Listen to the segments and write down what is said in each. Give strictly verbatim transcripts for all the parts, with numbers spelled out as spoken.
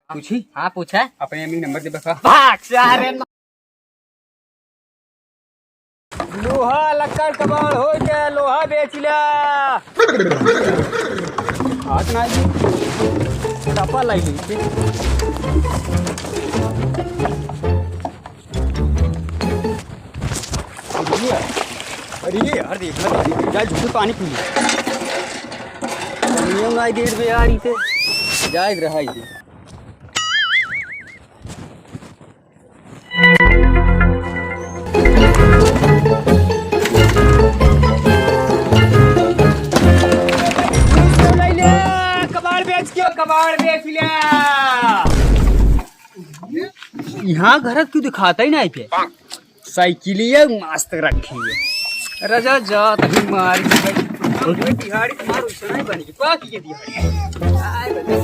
पूछी? हाँ, पूछा। अपने अम्मी नंबर दे बका। भाग सारे न- लोहा लक्कड़ कबाड़ होय के लोहा बेचिला। हाथ ना जी। टपा लाई ली। अरे यार, अरे यार, देख ना, जा झूठे पानी पी ले। पानियो ना दे बे यार, इसे जाए रहा इसे। कबाड़ बेच के, कबाड़ बेच लिया। यहाँ घर क्यों दिखाता ही नहीं पे? साइकिलिया मस्त रखी है। राजा जा तभी मार के भाई। दिहाड़ी तुम्हार वैसे नहीं बनी। का की ये दिहाड़ी? आए बता।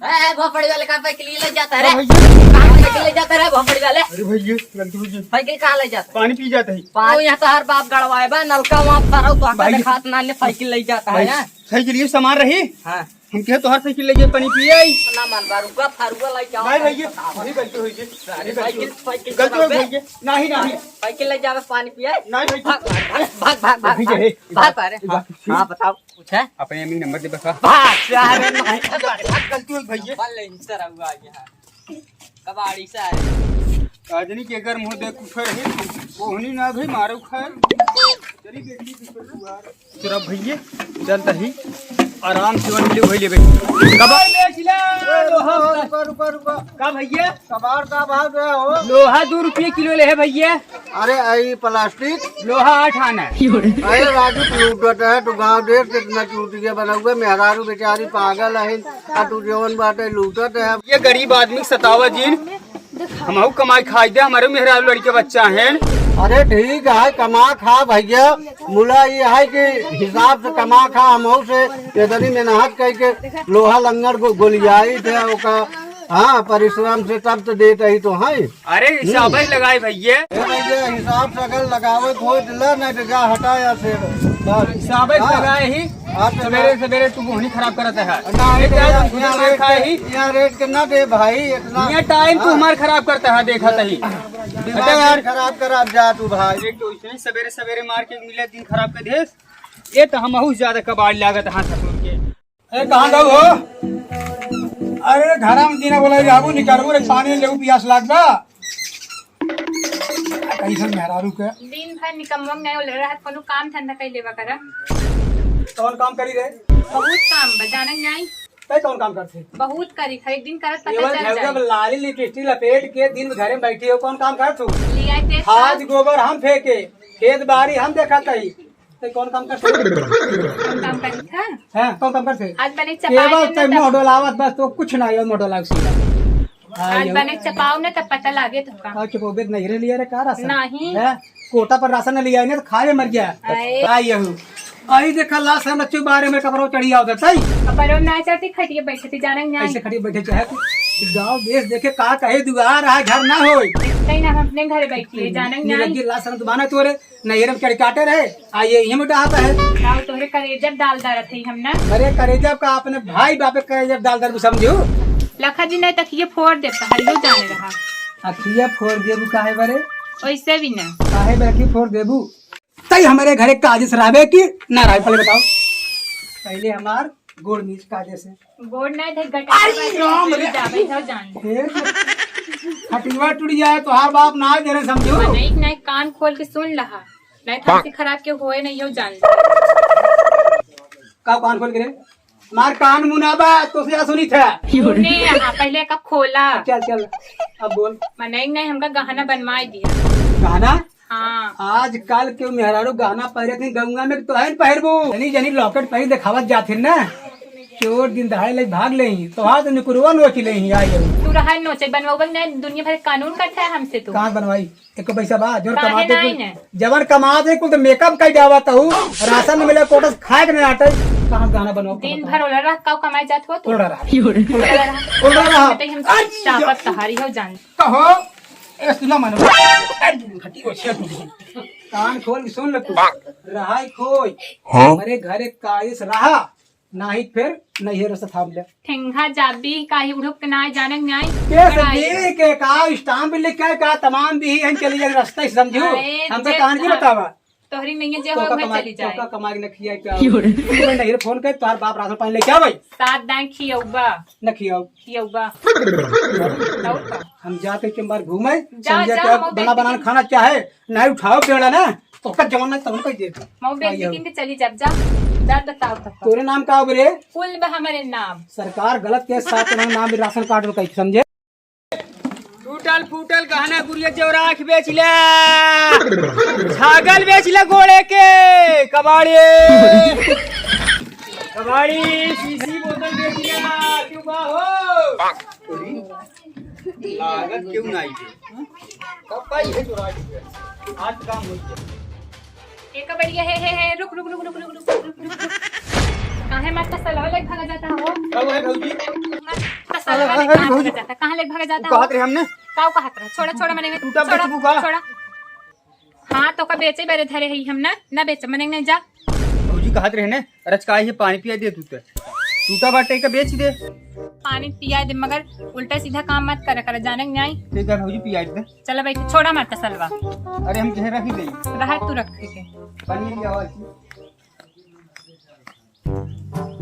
ए, भोपड़ी वाले कहाँ साइकिल ले जाता है रे? हाँ भैया। कहाँ साइकिल ले जाता है रे भोपड़ी वाले? अरे भैया, गलती हो गई। साइकिल कहाँ ले जाता है? पानी पी जाता है। पा-, वो यहाँ तो हर बाप गड़वाए बा, नलका वहाँ भरा, तो आका भाई। दिखात ना ने साइकिल ले जाता है भाई, ना। साइकिल ये सामान रही। हाँ। हम कहे तोहर साइकिल ले जाए पानी पिए आई। ना मान बा, रुका, फरुआ लाई जाओ। नहीं भैया, बताओ। वही गलती हुई है। अरे साइकिल, साइकिल गलती हो चलावे। गई है। नहीं, नहीं। साइकिल ले जावे पानी पिए। नहीं भैया। भाग, भाग, भाग, भाग, भाग, भैया, भाग, हे, भाग, भाग, अरे। भाग, हाँ, हाँ, बताओ। पूछा? अपने अम्मी नंबर दे बका। भाग, अरे नहीं, अरे, भाग, गलती हो गई भैया। मान ले, इस तरह हुआ यहाँ। कबाड़ी सा है। आदमी के अगर मुँह देख उठे रही, कोहनी ना भी मारो खाए। चली बेटी की दुआर। तेरा भैया, चल तही, आराम से वन मिले वही लेबे। कबाड़ बेच ले, ए, लोहा रुका, रुका, रुका, रुका। का भैया? कबाड़ का भाव दे हो? लोहा दो रुपये किलो ले है भैया। अरे, आई प्लास्टिक? लोहा आठ आना है। अरे राजू, तू लूटत है, तू गाँव देख कितना चूतिया बना हुआ, मेहरारू बेचारी पागल है, आ तू जवन बाटे लूटत है। ये गरीब आदमी सतावा जीन, हमहू कमाई खाई दे, हमारे मेहरारू लड़के बच्चा हैं। अरे ठीक है, कमा खा भैया, मुला ये है कि हिसाब से कमा खा, हमहू से इतनी मेहनत करके लोहा लंगड़ गो-, गोलियाई थे ओका, हाँ, परिश्रम से तब तो देत ही तो है। अरे हिसाब ही लगाए भैया। ए भैया, हिसाब से अगर लगावे को हो तो ला, नहीं तो जा हटा यहाँ से। बस। हिसाब ही हाँ। लगाए ही। हाँ, तो सवेरे ना। सवेरे तू मोहनी खराब करत है। ना, एक तो टाइम यहाँ, तुम खुद यहाँ मार रेट खाए के, ही। यहाँ रेट के ना दे भाई, इतना। ये टाइम तू हाँ। हमार खराब करता है, देखा तही। दिमाग हटा यार। खराब कर, अब जा तू भाई। एक तो इतने सवेरे सवेरे मार के मिले, दिन खराब कर दे। ये तो हमहू ज्यादा कबाड़ लागत हाथ ससुर के। ए, कहाँ गऊ हो? अरे, घरा में दिना बोला जाबू, निकलबू रे, पानी लेबू, पियास लाग बा। कैसन मेहरारू के? दिन भर निकम्मो नहीं बोले रहत, कोनो काम धंधा कई लेवा करा। कौन काम करी रे? बहुत काम बा, जानत नहीं। तै कौन काम करते? बहुत करी, एक दिन करत पता केवल चल झगड़ा जाए। में लाली लिपस्टिक लपेट के दिन भर घरे में बैठी हो, कौन काम करत हो? लिया के खाद गोबर हम फेंके, खेत बाड़ी हम देखत हई, ते कौन काम करते? कौन काम करी था? हाँ, कौन काम करते? आज बने चपाई केवल लेना ते तब मुंह डोलावत, बस तो कुछ ना आयो, मुंह डोलाव सीधा। आज आयो। बने चपाओ ना तब पता लागे तो का। आज चपाओ बेद नहीं रे लिया रे, का राशन? नहीं। हैं? कोटा पर राशन न लिया ने तो खाए मर गया। आए। आई यहू। आई देखा लाश हम बच्चों बारे में कपड़ों चढ़ी आओ तई। कपड़ों ना चढ़ती, खटिए बैठे थी, जाने नहीं। ऐसे खटिए बैठे चाहे तू गाँव देश देखे का कहे दुआर आ घर ना होए। कहीं ना हम अपने घर बैठी है, जाने नहीं। लगी लाश हम दुबाना तोरे। नैहर में चढ़ काटे रहे, आ ये इहे में डहाता है। का तोहरे करेजब डाल डारत है हम ना। अरे करेजब का अपने भाई बापे करेजब डाल डार समझू। लखा जी नहीं तखिए फोड़ देता, हरियो जाने रहा। अखिया फोड़ देबू काहे बरे? वैसे भी ना। काहे बरे अखिया फोड़ देबू? तई हमारे घरे काजे से रहबे कि ना रहबे, पहले बताओ। पहले हमार गोड़ नीच काजे से। गोड़ ना थे, गटर आई पर राम रे। जाबे, जाओ जान। हे, खटिवा टूट जाए, तोहार बाप ना जरे समझो। नहीं, नहीं, कान खोल के सुन लहा। नहीं, खांसी खराब के होए नहीं हो जान। का कान खोल के रे? मार कान मुनाबा, तो से सुनी था। सुने, हाँ, पहले का खोला। चल, चल, अब बोल। मने नहीं, हमका गहना बनवाई दिया। गहना? हाँ। आजकल के मेहरारू गहना पहिरत ही गौंगा में, तो है पहिरबू। जनी जनी लॉकेट पहिर देखावत जात ही ना, चोर दिन दहाड़े ले भाग ले ही, तो हाथ निकुरवा नोच ले ही, आई हो। तू रहा नोचे, बनवाबे ना, दुनिया भर कानून करता है हमसे तू। कहाँ बनवाई? एको पैसा बा? जोर काहे कमाते नहीं कुल, ने? जवन कमाते कुल तो मेकअप कर जावा तहू, राशन न मिले, कोटस खाए के नहीं आटे, कहाँ गहना बनवा? दिन भर ओला रहा, का कमाए जात हो तू? ओला रहा। ओला रहा। ओला रहा। बेटे, हम आई! चापत तहारी हो जान। कहो, ए, सुना मानो। अरे, घटी हो, छेद हो गई। कान खोल के सुन ले तू। रहाई खोई। हाँ? हमरे घरे कायदे से रहा, नाही फिर नैहर से थाम ले। ठेंगा जाबी काहे उड़ुक के ना जाने न्याय। के बड़ाई। सदी के का स्टाम्प लिख के का तमाम भी हम चली जाए रास्ता ही समझियो। अरे, हम तो जे कहानी था। बतावा। तोहरी नहीं है, जे तोका हो, मैं कमा-, चली जाए। तोका कमा के न खिया क्या? क्यों रे? तू नहीं फोन कर, तोहार बाप राशन पानी लेके आवे। सात दाएं खियौबा। न खियाओ। खियौबा। और का? हम जाते के बार घूमे, जा, समझे जा, क्या हम बना, बना खाना क्या है? नहीं उठाओ बेड़ा ना, तो का जमाना तब कह दे। मऊ बेच आइए। किन के चली जब जा। जा बताओ तब। तोरे नाम का हो रे? कुल बा हमारे नाम। सरकार गलत के साथ नाम भी राशन कार्ड में कही, समझे? टूटल फूटल गहना गुरिया जेवरात बेच ले, छागल बेच ले गोड़े के, कबाड़ी, कबाड़ी, शीशी बोतल बेच ले, क्यों बा हो? लागत क्यों ना आई? कब पाई है चोरा के? आज काम हो गया। एक बढ़िया है, है, है, रुक, रुक। काहे मारता सलवा लेके भागा जाता हो? का हुआ है भौजी? मारता सलवा अरे, लेके अरे, कहाँ भौजी। भागा जाता? कहाँ लेके भागा जाता हो? कहत रहे हमने। काऊ कहत रहे? छोड़ा, छोड़ा, मने टूटा छोड़ा, बेचबू का? छोड़ा। हाँ, तो का बेचे बरे धरे ही हम ना, ना बेचे, मने नहीं जा। भौजी कहत रहे ने, अरे, आज का ये पानी पिया दे तू ते। टूटा बाटे का बेच दे। पानी पिया दे, मगर उल्टा सीधा काम मत करे, करे, जाने के नहीं। ठीक है भौजी, पिया दे। चला बैठ, छोड़ा मारता सलवा। अरे हम कहे रख ही दे। रहा तू रख के। पानी लिया हुआ है।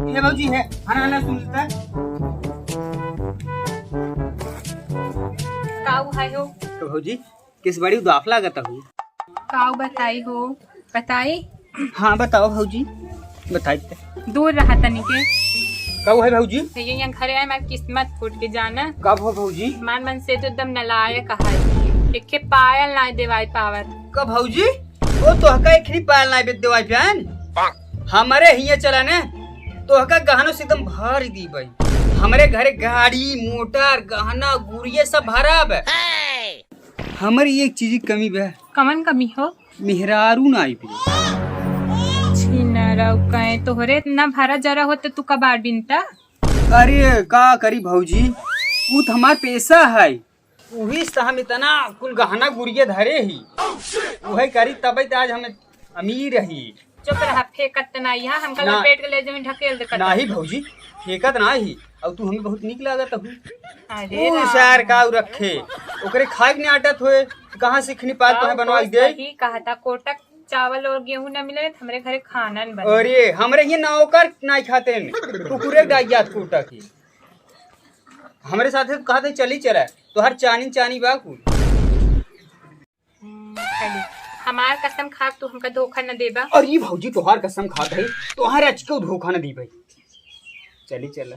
ये भौजी है, हना हना सुन लेता। काऊ है हो? तो भौजी, किस बड़ी उदास लागत हो? काऊ बताई हो? बताई? हाँ, बताओ भौजी, बताई ते। दूर रहा तनी के। कब है भौजी? ये यहाँ घरे आए, हमारी किस्मत फूट के जाना। कब हो भौजी? हमार मन से तो एकदम नालायक है, एक पायल ना देवाई पावत। कब भौजी? वो तोहका एक ही पायल ना देवाई पान। हमारे हिये चला ने, तोहका गहनों से एकदम भर दी भाई। हमारे घरे गाड़ी, मोटर, गहना, गुरिये सब भरा बा। हमरी एक चीज की कमी बा। कमन कमी हो? मेहरारू ना आई बे। छिनरऊ कहे तोहरे इतना भरा जरा होते तू कबाड़ बिनता। अरे का करी भौजी, ऊ तो हमार पेशा है। उही से हम इतना कुल गहना गुरिया धरे ही। उहे करी तबे तो आज हम अमीर ही। चुप रहा, फेंकत ना यहाँ, हमका ना। लपेट के ले जाऊँ, ढकेल दे कतई। नाही भौजी, फेंकत नाही। और तू हमें बहुत नीक लागत हूँ। अरे ओ राम। सार का रखे, ओकरे खाए के नहीं आटत होए, कहाँ से खनी पाल तोहे बनवा के दे? सही कहा था, कोटक चावल और गेहूं न मिले, तो हमरे घरे खाना न बने। अरे, हमरे ये नौकर नहीं खाते हैं, कुकुरे डाल जात कोटक ही। हमरे साथे तो कहते चली चला, तोहर चानी चानी बा कुल। हम्म, चली। हमार कसम खा, तू हमका धोखा न देबा। अरे भौजी, तोहार कसम खात है, तोहार अचके धोखा न दी भाई। चली चला।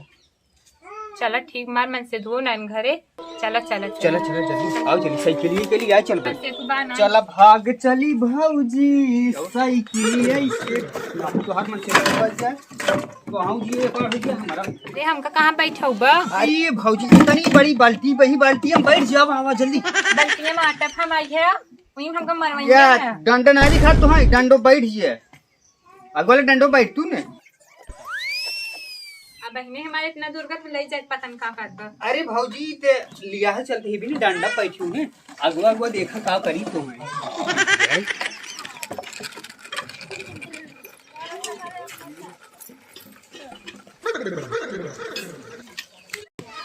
चला ठीक, मार मन से धो नैन घरे। चला, चला, चला। चला, चला, जल्दी आओ, चली साइकिल के लिए आए, चल मन भाई। से तू बा ना। चला भाग चली भौजी, साइकिल ऐसे। ना, तोहार मन से बच जाए। तो हम जी, ये पार हो गया हमारा। अरे, हमका कहाँ बैठाऊ बा? अरे भौजी, इतनी बड़ी बाल्टी, वही बाल्टी हम बैठ जाओ, आवा जल्दी। बाल्टी में आटा फमाई है, वही हमका मरवाई या, है। डंडा नहीं दिखा तो है, डंडो बैठ जिए। अगले डंडो बैठ तू ने। अब बहिने हमारे इतना दूर का तू ले जाए पतन का करता। अरे भौजी, ते लिया है चलते ही भी नहीं, डंडा बैठू है। अगवा, अगवा देखा का करी तो है।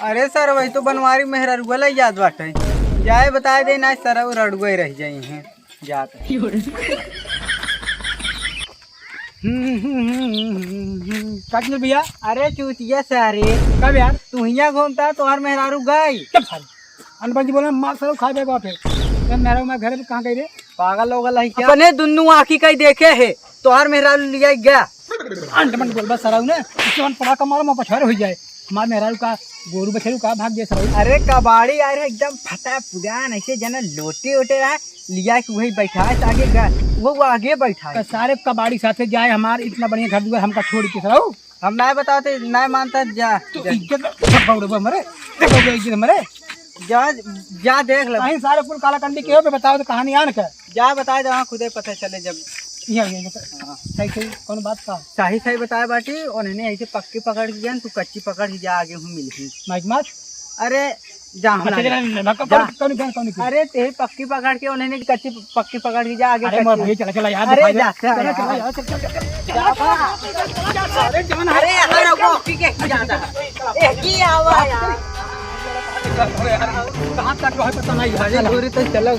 अरे सर, वही तो बनवारी मेहररुआ लइ जात बाटे। जाए बताए दे, ना सर, वो रड़ुआ ही रह जाई हैं जात। हम्म, हम्म, हम्म, हम्म, हम्म, हम्म। का चीज भैया? अरे चूतिया सारे। कब यार? तू हियां घूमता, तोहर मेहरारू गई। चुप साले। अनपढ़ जी बोला, मार साले, खा जाएगा फिर। तेरे मेहरारू मैं घर में कहाँ गई रे? पागल हो गया है क्या? अपने दुन्नू आँखी का ही देखे है, तोहर मेहरारू लिया गया। अंडमन बोल बस सराऊ ने, जौन पड़ा का मारो, मैं पछाड़ हो जाए। हमार मेहरारू का गोरू बछरू का भाग गया सराऊ। अरे कबाड़ी यार, एकदम फटा पुरान, ऐसे जना लोटे ओटे रहा, लिया के वही बैठा है, आगे गा-, वो, वो आगे बैठा है। तो सारे कबाड़ी साथे जाए, हमार इतना बढ़िया घर दुआर हमका छोड़ के सराऊ। हम नाय बताते, नाय मानता, जा, तो जा। इज्जत सब बउड़े बा मरे, सब बउड़े इज्जत मरे। जा, जा देख ले। कहीं सारे कुल काला कंडी के हो, बताओ तो कहानी आन का। जा बताए दे, वहाँ खुदे पता चले जब। यहाँ, यहाँ, यहाँ। हाँ। सही, सही, कौन बात का? सही, सही बताए बाटी, उन्होंने ऐसे पक्की पकड़ के गया, तू कच्ची पकड़ के जा, आगे हूँ मिलही। माइक मार। अरे, जा, हम अच्छा, ना चला, जाए। ना, ना, कौन, जा। कौन, कौन, कौन, कौन? अरे, ते पक्की पकड़ के उन्हें नहीं, कच्ची पक्की पकड़ के जा, आगे अरे, कच्ची। मोर भैया, चला, चला यार, अरे, भाई। जा, जा, चला, चला, चला। चला यार, चला, चला, चला। अरे, जाना है। अरे, यहाँ रुको, पक्की के जाना है। ए, की आवा यार। कहाँ तक है, पता नहीं है। अरे, दूरी तो चलो।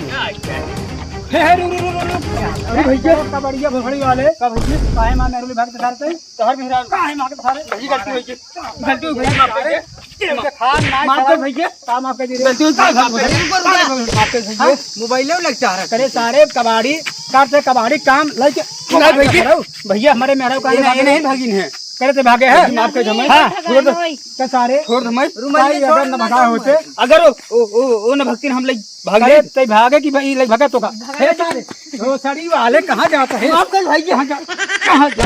हे, हे, रुक, रुक, रुक, रुक। अरे, भैया, का बढ़िया भोसड़ी वाले, का भैया, काहे मार मेरे भाग के साथ? तोहर मेहरारू। काहे मार के सारे? भैया, गलती हो गई। गलती हो गई, माफ कर दे। माफ कर भैया। का माफ कर दे रे? गलती हो गई, माफ कर दे। माफ कर भैया। हाँ? मोबाइल लेके आ रहा है। करे सारे कबाड़ी, कर से कबाड़ी काम लेके नहीं भैया। भैया, हमारे मेहरारू का नहीं, नहीं, नहीं भागिन है। करे से भागे है। माफ कर दे हमें। हाँ। छोड़ दे। तो सारे रुमाल भाई, अगर न भगा होते। अगर ओ, ओ, ओ, ओ न भगतीन हम लोग भाग अरे, ले। तै भागे कि भाई, ले भागे तो का? भगा हे ले। सारे, भोसड़ी वाले कहाँ जाता है? माफ कर भाई, कहाँ जा, कहाँ जा?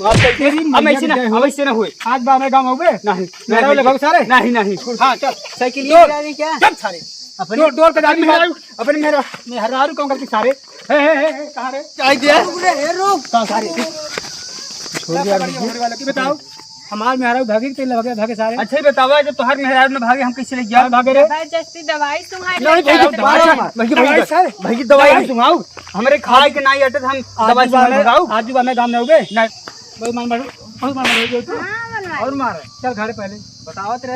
माफ कर। तेरी अब मैया ऐसे की ना, जय हो। अब ऐसे ना होए। आज बारह गाँव हो गए? नहीं, मेरा नहीं, ले भाग सारे? नहीं, नहीं। हाँ, चल। साइकिल दौड़। ले जा रही क्या? चल सारे। अपने दौड़, दौड़ के जा अपने रही मेहरारू, अपने मेहरा-, मेहरारू कौन करती सारे? हे, हे, हे, हे, कहाँ रे? चाय दे। रुक रे, हे रुक। कहाँ सारे? छोड़ दिया क्या यार, पकड़ लिया मुझे। होने वाला की बताओ। हमार मेहरारू भागे के तेल लगे, भागे सारे। अच्छा ही बतावा, जब तोहार मेहरारू न भागे, हम कैसे ले जाब? भागे रे। जबरदस्ती दवाई सुंघाई नहीं, ले भैया, जाओ। दवाई, भैया, दवाई भैया, सारे। भैया, दवाई दवाई। सुंघाओ। हमरे खाए के नाई अटत, हम आज दवाई सुंघाई भगाओ। आज जुबान में काम नहीं होगे। नहीं। बहुत मार मारो, बहुत मार मारो। हाँ, मनवाई। और मार। चल घरे पहले। बतावत रहे।